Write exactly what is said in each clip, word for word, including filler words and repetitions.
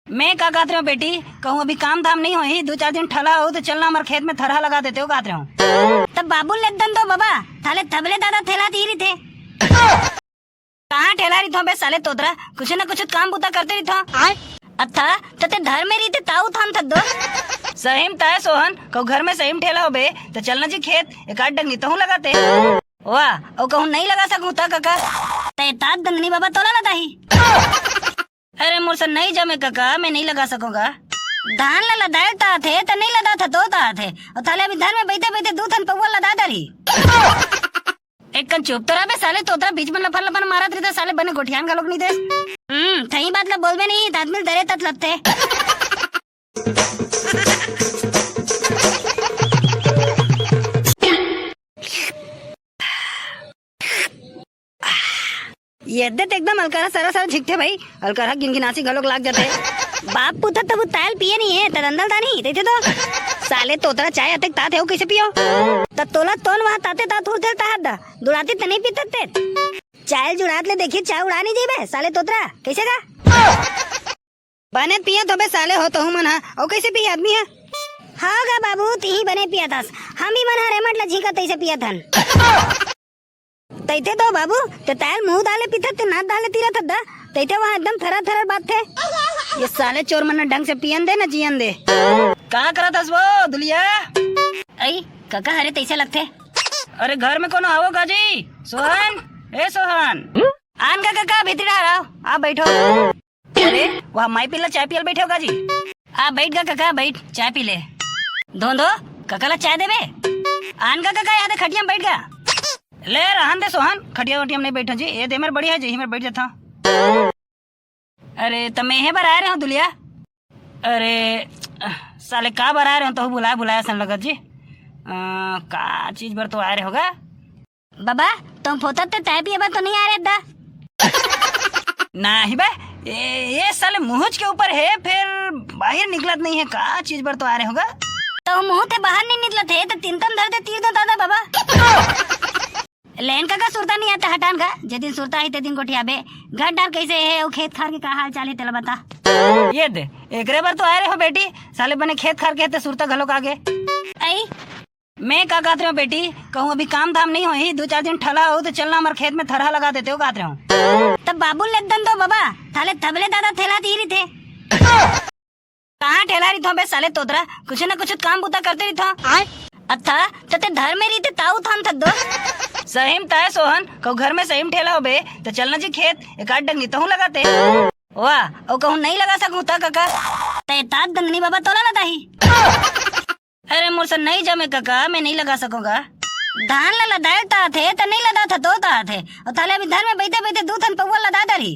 मैं का कहत रहे हूँ बेटी, कहूँ अभी काम धाम नहीं होही, दो चार दिन ठला हो तो चलना हमर खेत में थरहा लगा देते हो कहत रहे हूँ। तब बाबू ले दन दो बाबा, थाले तबले दादा थेला दी रही थे। कहाँ ठेला रही थो बे साले तोतरा, कुछ ना कुछ काम बुता करते रही थो। अच्छा, तो ते घर में रही थे ताऊ थाम थक दो। सही में ताय सोहन, कहूँ घर में सही में ठेला हो बे, तो चलना जी खेत, एक आध डंगनी तहूँ लगाते। वाह, और कहूँ नहीं लगा सकूँ ता काका। ते तात डंगनी बाबा तोला लदाही। अरे मोर से नहीं जमे काका, मैं नहीं लगा सकूंगा। धान ला लदाए ता थे, त नहीं लदा था तो ता थे। और थाले अभी धान में बैठे बैठे दू थन पौवा लदा डरी। एक कन चुप तो रह बे साले तोतरा, बीच में लफर लफर मारत रही साले, बने गोठियान घलोक नहीं दे। हम्म, थई बात ला बोलबे नहीं, त आदमी डरे तत लगते। ये दे त एकदम अलकरहा सरा सरा झिकथे भाई, अलकरहा गिनगिनासी घलोक लाग जाथे। बाप पुता तब ताल पिए नहीं है, त दंदल दा नहीं, तैथे तो। साले तोतरा चाय अतेक तात है, वो कैसे पियो? त तोला तोन वहाँ ताते तात होते ताहत दा, दुड़ाती त नहीं पीते ते। चाय जुड़ात ले देखिए, चाय उड़ा नहीं जाइबे, साले तोतरा, कैसे का? बने पियत होबे साले हो तहू मन हा, अउ कैसे पिए आदमी हा? हाँ गा बाबू, तिही बने पियत हस, हम ही मन हा रेमट ला झींका तैसे पियत हन। तैते तो बाबू, ते तायल मुंह डाले पीथत, ते नाक डाले तीरत हद्दा, तैते वहाँ एकदम थरा थरा बात थे। ये साले चोर मन न ढंग से पियन दे न जियन दे। का करत हस वो दुलिया? आई, काका हरे तैसे लगथे। अरे घर में कोनो आवो का जी? सोहन, ए सोहन। आन का काका भीतरी आ रहा, आप बैठो। अरे, वह माई पिल्ला चाय पियल बैठे होगा जी। आ, बैठ गा काका, बैठ, चाय पी ले। धोंधो, काका ला चाय देबे? आन गा काका, याद है खटिया में बैठ गा। ले, रहन दे सोहन, खटिया वटिया में नहीं बैठो जी, ये दे मेरे बढ़िया जी, ही मेरे बैठ जाता। अरे, त मैं हे बर आए रहे हो दुलिया। अरे, साले का बर आए रहे हो, तो बुलाया बुलाया सन लगत जी। अ, का चीज बर तो आए रहे होगा? बाबा, तुम फोतत ते चाय पिए बर तो नहीं आ रहे दा? नहीं बे, ये, ये साले मुहुज के ऊपर है, फिर बाहर निकलत नहीं है, का चीज बर तो आ रहे होगा? तो मुंह ते बाहर नहीं निकलत है, तो तीन तम धर दे तीर दो दादा बाबा। लेन का, का सुरता नहीं आता हटान का, जे दिन सुरता ही ते दिन गोठियाबे। घर डार कैसे है, वो खेत खार के का हाल चाल है, तेला बता। ये दे, एकरे बर तो आए रहे हो बेटी, साले बने खेत खार के ते सुरता घलोक आगे। आई, मैं का कहत रहे हो बेटी, कहूँ अभी काम धाम नहीं होही, दो चार दिन ठला हो तो चलना हमर खेत में थरहा लगा देते हो कहत रहे हो। तब बाबू ले दन दो बाबा, थाले तबले दादा थेला दी रही थे। कहाँ ठेला रही थो बे साले तोतरा, कुछ ना कुछ काम बुता करते रही थो। अच्छा, तो ते घर में रही थे ताऊ थाम थक दो। सही में ताय सोहन, कहूँ घर में सही में ठेला हो बे, तो चलना जी खेत, एक आध डंगनी तहूँ लगाते। वाह, और कहूँ नहीं लगा सकूँ ता काका। ते तात डंगनी बाबा तोला लदाही। अरे मोर से नहीं जमे काका, मैं नहीं लगा सकूंगा। धान ला लदाए ता थे, त नहीं लदा था तो ता थे। और थाले अभी धर में बैठे बैठे दू थन पौवा लदा डरी।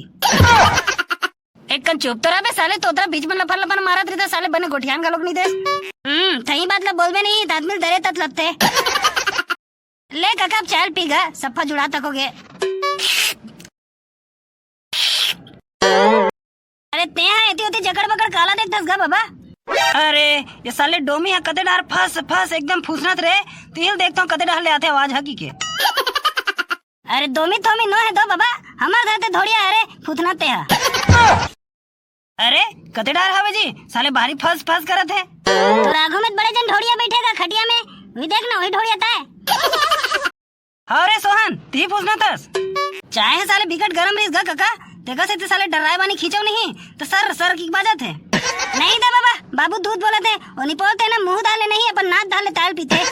एक कन चुप तो रह बे साले, तोतरा बीच में लफर लफर मारत रही साले, बने गोठियान घलोक नहीं दे। हम्म, थई बात ला बोलबे नहीं, त आदमी डरे तत लगते। ले काका, अब चाय पी गा, सफा जुड़ा तक हो गए। अरे ते हा एती ओती जकड़ बकड़ काला देखथस गा बाबा? अरे ये साले डोमी हा कते डार फस फस एकदम फुसनत रे। तिल देखता हूँ कते डार ले आथे आवाज हकी के। अरे डोमी थोमी नो है दो बाबा, हमार घर ते धोड़िया है रे, फुसनत ते हा। अरे कते डार हवे जी, साले भारी फस फस करत है। तो राघव में बड़े जन धोड़िया बैठेगा खटिया में, वही देख ना वही धोड़िया ता है। हाँ रे सोहन, ती पूछना तस। चाय हे साले बिकट गरम रहिस गा कका, तेका से ते साले डर्राय बानी खींचव नहीं, त सर सर की बाजत हे। नहीं दा बाबा, बाबू दूध बोलत हे, ओ निपोल ते ना मुंह डाले नहीं, अपन नाक डाले ताल पीथे।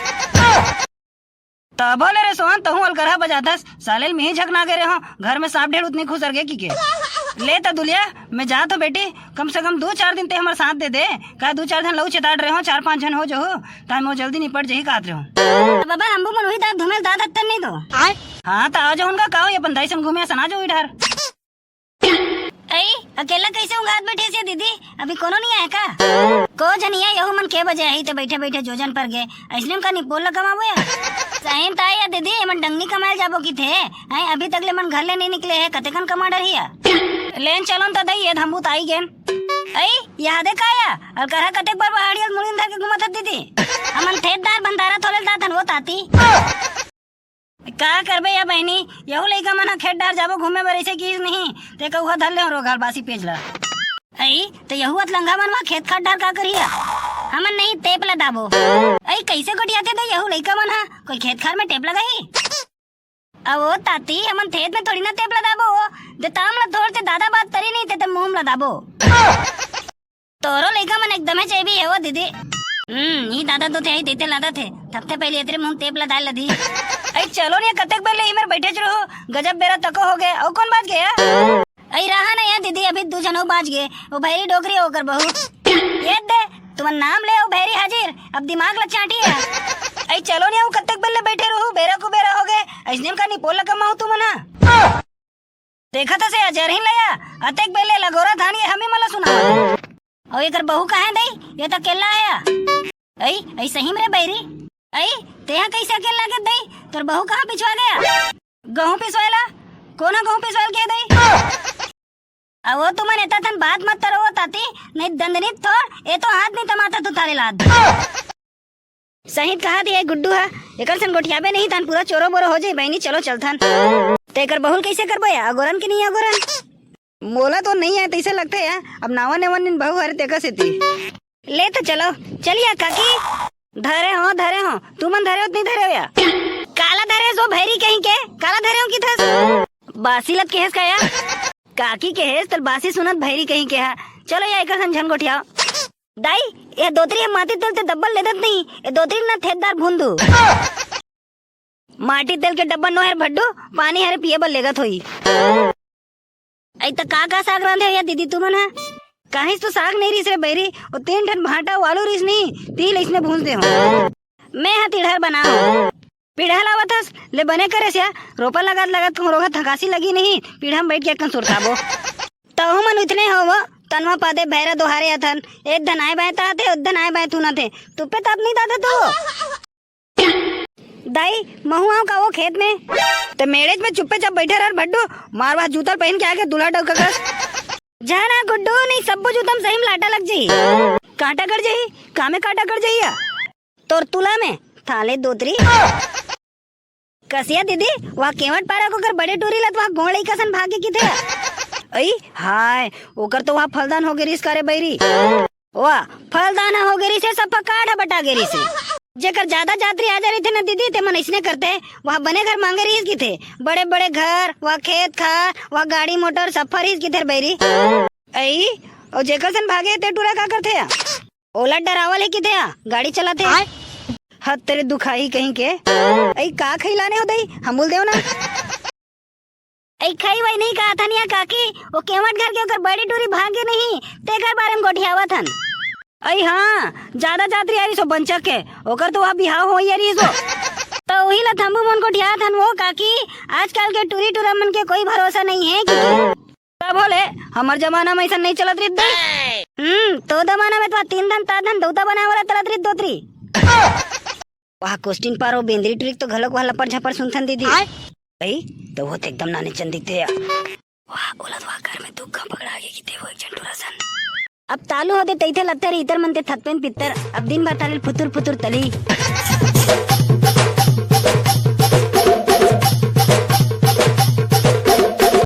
तभो ले रे सोहन, तहूँ अलकरहा बजातस, साले ल मिही झकना गे रे हो, घर में सांप ढेर उतनी खुसर गे की के। ले त दुलिया, मैं जात हो बेटी, कम से कम दू चार दिन ते हमर साथ दे दे, का दू चार झन लऊ चेताड़ रहे हो, चार पांच झन हो जहू, ताय मोर जल्दी निपट जही कात रहे हो। बाबा, अम्बू मन उही दार धुमेल दादा तन नहीं दो। हाँ, त आ जाओ उनका, का होई, अपन दाई संग घूमे असन आ जाओ इधर। अई, अकेला कैसे उंगात बैठे से दीदी? अभी कोनो नहीं आए का? को जनिया यहू मन के बजे आई त बैठे बैठे जोजन पर गे। ऐसने में का निपोल ला कमाबो या? सही में ताई या दीदी, एमन डंगनी कमाए जाबो की थे? हैं, अभी तक ले मन घर ले नहीं निकले है, कतेकन कमा डरही या? लेन चलोन त दई, ये धम्बू ताई गेन। अई, यादे का या? अलकरहा कतेक बार बहाड़ियल मुड़िन धर के घुमत हत दीदी। हमन ठेठदार भंडारा थोले दात हन वो ताती। का करबे या बहिनी, यहू लइका मन ह खेत डार जाबो घूमे बर, अइसे किहिस नहीं, ते कउहा धर ले रोगाल बासी पेज ला। अई, त यहू अतलंगा मन वहाँ खेत खार डहर का करिया? हमन नहीं टेप ला दाबो। अई, कइसे गोठियाथे दई यहू लइका मन हा? कोई खेत खार में टेप लगाही? अवो ताती, हमन खेत में थोड़ी ना टेप ला दाबो। दे ताम ला थोड़ ते दादा बात तरी नहीं ते, ते मुंह ला दाबो। तोरो लइका मन एकदमे चेबी हे वो दीदी। हम्म, ई दादा तो थे, ही देते लादा थे। थपते पहले एतरे मुंह टेप ला दाल लदी। अई चलो रे, कतेक बेर ले इमेर बैठे च रहो, गजब बेरा तको हो गए। अउ कौन बाज गया? अई रहा ना यार दीदी, अभी दू झन अउ बाज गए। वो भैरी डोकरी ओकर बहू। ये दे, तुमन नाम ले अउ भैरी हाजिर, अब दिमाग ला चाटी है। अई चलो रे, अउ कतेक बेर ले बैठे रहू, बेरा कुबेरा हो गए। अइसने का निपोल लगा महू तुमन हा। देखत हस या जरहिन लया, अतेक बेर ले लगोरा धान ये हमी मला सुनावत। अउ एकर बहू कहाँ हे दई? ये तो केल्ला हे। अई, अई सही में रे बैरी। अई, तेहा कइसे अकेल्ला के दई? तोर बहू कहाँ पिछवा गया? गहूं पिसवाएला? कोन ह गहूं पिसवाएल के दई? अवो तुमन एता थन बात मत तरो वो ताती, नहीं दंदनी थोड़, ए तो हाथ नहीं तमाता तू थारे लाद। सही कहा दिए गुड्डू हा, एकर सन गोठियाबे नहीं तन पूरा चोरो बोरो हो जाई बहनी, चलो चलथन। ते एकर बहुल कइसे करबो या, अगोरन के नहीं अगोरन? मोला तो नहीं आए तइसे लगथे या, अब नावा नेवन निन बहू हरे तेकर सेती। ले तो चलो, चलिया काकी। धरे हो, धरे हो, तुमन धरे हो, नहीं धरे हो या? काला धरे सो भैरी कहीं के, काला धरे हो किथस? बासी लत केहेस का या? काकी केहेस, तल बासी सुनत भैरी कहीं के हा। चलो या, एकर सन झन गोठियाओ। दाई, ये दोतरी हे माटी तेल ते दब्बल लेदत नहीं, ये दोतरी ना थेतदार भूंदू। माटी तेल के डब्बा नोहर भड्डू, पानी हरे पिए बर लेगत होई। अई त का का साग रांधे हो या दीदी तुमन हा? काहिस तो साग नहीं रिस रे बैरी, वो तीन ठन भांटा वालू रिस नहीं, तील इसने भूंज दे हो। मैं हा तिड़हर बनाओ। पीढ़ा लावत हस, ले बने करे स्या, रोपा लगात लगात कहूँ रोगा थकासी लगी नहीं, पीढ़ा में बैठ के कन सुरताबो। तहु मन उतने हो वो, तनवा पादे भैरा दोहारे अथन, एक धन आए बाएं तात हे, एक धन आए बाएं तू ना थे, तुप्पे ताप नहीं दादा तू। दाई, महू आऊं का वो खेत में? ते मेड़ेज में चुप्पे चाप बैठे रह भड्डू, मारवा जूता पहन के आके दूल्हा डौका कस। जा ना गुड्डू, नहीं सब्बो जूता में सही में लाटा लग जाई। कांटा गड़ जाई, कामे कांटा गड़ जाई या? तोर तुला में, थाले दोतरी। कसिया दीदी, वहाँ केवट पारा को कर बड़े टूरी लत वहाँ गोंड़ई कसन भागे की थे। अई, हाय, ओकर तो वहाँ फलदान हो गे रिस का रे बैरी। वाह, फलदान हो गे रिस हे, सब फकाट बटा गे रिस हे। जेकर ज्यादा जातरी आ जा रही थे ना दीदी, ते मन इसने करते, वहाँ बने घर मांगे रिस की थे। बड़े बड़े घर, वहाँ खेत खार, वहाँ गाड़ी मोटर, सब फरिस की थे बैरी। अई, और जेकर सन भागे ते टूरा का करथे? ओला डरावल हे किथे, गाड़ी चलाथे। आय। हत तेरे दुखाही कहीं के। अई का खइलाने हो दई, हमू ल देव ना। अई खई वई नहीं कहा था निया काकी, वो केवट घर के ओकर बड़ी टूरी भागे नहीं, तेकर बारे में गोठियावत हन। अई हाँ, ज्यादा जातरी आ रही सो बंचक के, ओकर तो वहाँ बिहाव हो ही रही सो। तो वही ला थम्बू मन गोठियावत हन वो काकी, आजकल के टूरी टूरा मन के कोई भरोसा नहीं है कि तब होले, हमर जमाना में ऐसा नहीं चलत रहित दे। हम्म, तो जमाना में तो तीन धन, चार धन दौता बनाए वाला चलत रहित दोतरी। वाह, क्वेश्चन पारो बेंदरी ट्रिक तो घलोक वाला पर झपर सुनथन दीदी। आय। भाई, तो वो तो एकदम नाने चंद दिखते यार। वाह, ओला तो वाह घर में दुख का पकड़ा के किते वो एक झन टूरा सन। अब तालू होते तैथे लत्तर इतर मनते थतपेन पित्तर। अब दिन भर ताले फुतुर फुतुर तली।